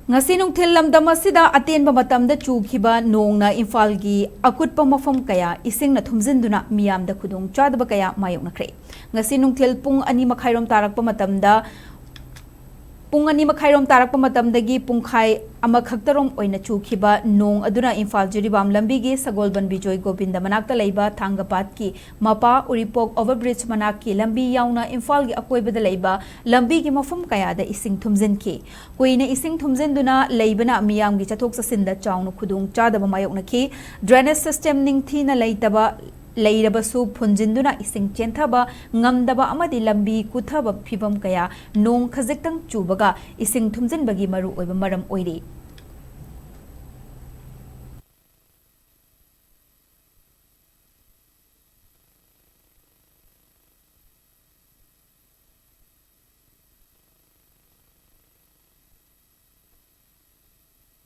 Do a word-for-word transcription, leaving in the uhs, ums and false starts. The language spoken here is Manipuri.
ꯉꯁꯤ ꯅꯨꯡꯊꯤꯜ ꯂꯝꯗꯝ ꯑꯁꯤꯗ ꯑꯇꯦꯟꯕ ꯃꯇꯝꯗ ꯆꯨꯈꯤꯕ ꯅꯣꯡꯅ ꯏꯝꯐꯥꯜꯒꯤ ꯑꯀꯨꯠꯄ ꯃꯐꯝ ꯀꯌꯥ ꯏꯁꯤꯡꯅ ꯊꯨꯝꯖꯤꯟꯗꯨꯅ ꯃꯤꯌꯥꯝꯗ ꯈꯨꯗꯣꯡ ꯆꯥꯗꯕ ꯀꯌꯥ ꯃꯥꯌꯣꯛꯅꯈ꯭ꯔꯦ꯫ ꯉꯁꯤ ꯅꯨꯡꯊꯤꯜ ꯄꯨꯡ ꯑꯅꯤ ꯃꯈꯥꯏꯔꯣꯝ ꯇꯥꯔꯛꯄ ꯃꯇꯝꯗ ꯄꯨꯡ ꯑꯅꯤ ꯃꯈꯥꯏꯔꯣꯝ ꯇꯥꯔꯛꯄ ꯃꯇꯝꯗꯒꯤ ꯄꯨꯡꯈꯥꯏ ꯑꯃꯈꯛꯇꯔꯣꯝ ꯑꯣꯏꯅ ꯆꯨꯈꯤꯕ ꯅꯣꯡ ꯑꯗꯨꯅ ꯏꯝꯐꯥꯜ ꯖꯤꯔꯤꯕꯥꯝ ꯂꯝꯕꯤꯒꯤ ꯁꯒꯣꯜꯕꯟ ꯕꯤꯖꯣꯏ ꯒꯣꯕꯤꯟꯗ ꯃꯅꯥꯛꯇ ꯂꯩꯕ ꯊꯥꯡꯒꯄꯥꯠꯀꯤ ꯃꯄꯥ ꯎꯔꯤꯄꯣꯛ ꯑꯣꯚꯔꯕ꯭ꯔꯤꯖ ꯃꯅꯥꯛꯀꯤ ꯂꯝꯕꯤ ꯌꯥꯎꯅ ꯏꯝꯐꯥꯜꯒꯤ ꯑꯀꯣꯏꯕꯗ ꯂꯩꯕ ꯂꯝꯕꯤꯒꯤ ꯃꯐꯝ ꯀꯌꯥꯗ ꯏꯁꯤꯡ ꯊꯨꯝꯖꯤꯟꯈꯤ꯫ ꯀꯨꯏꯅ ꯏꯁꯤꯡ ꯊꯨꯝꯖꯤꯟꯗꯨꯅ ꯂꯩꯕꯅ ꯃꯤꯌꯥꯝꯒꯤ ꯆꯠꯊꯣꯛ ꯆꯠꯁꯤꯟꯗ ꯆꯥꯎꯅ ꯈꯨꯗꯣꯡ ꯆꯥꯗꯕ ꯃꯥꯌꯣꯛꯅꯈꯤ꯫ ꯗ꯭ꯔꯦꯅꯦꯖ ꯁꯤꯁꯇꯦꯝ ꯅꯤꯡꯊꯤꯅ ꯂꯩꯇꯕ ꯂꯩꯔꯕꯁꯨ ꯐꯨꯟꯖꯤꯟꯗꯨꯅ ꯏꯁꯤꯡ ꯆꯦꯟꯊꯕ ꯉꯝꯗꯕ ꯑꯃꯗꯤ ꯂꯝꯕꯤ ꯀꯨꯊꯕ ꯐꯤꯚꯝ ꯀꯌꯥ ꯅꯣꯡ ꯈꯖꯤꯛꯇꯪ ꯆꯨꯕꯒ ꯏꯁꯤꯡ ꯊꯨꯝꯖꯤꯟꯕꯒꯤ ꯃꯔꯨꯑꯣꯏꯕ ꯃꯔꯝ ꯑꯣꯏꯔꯤ꯫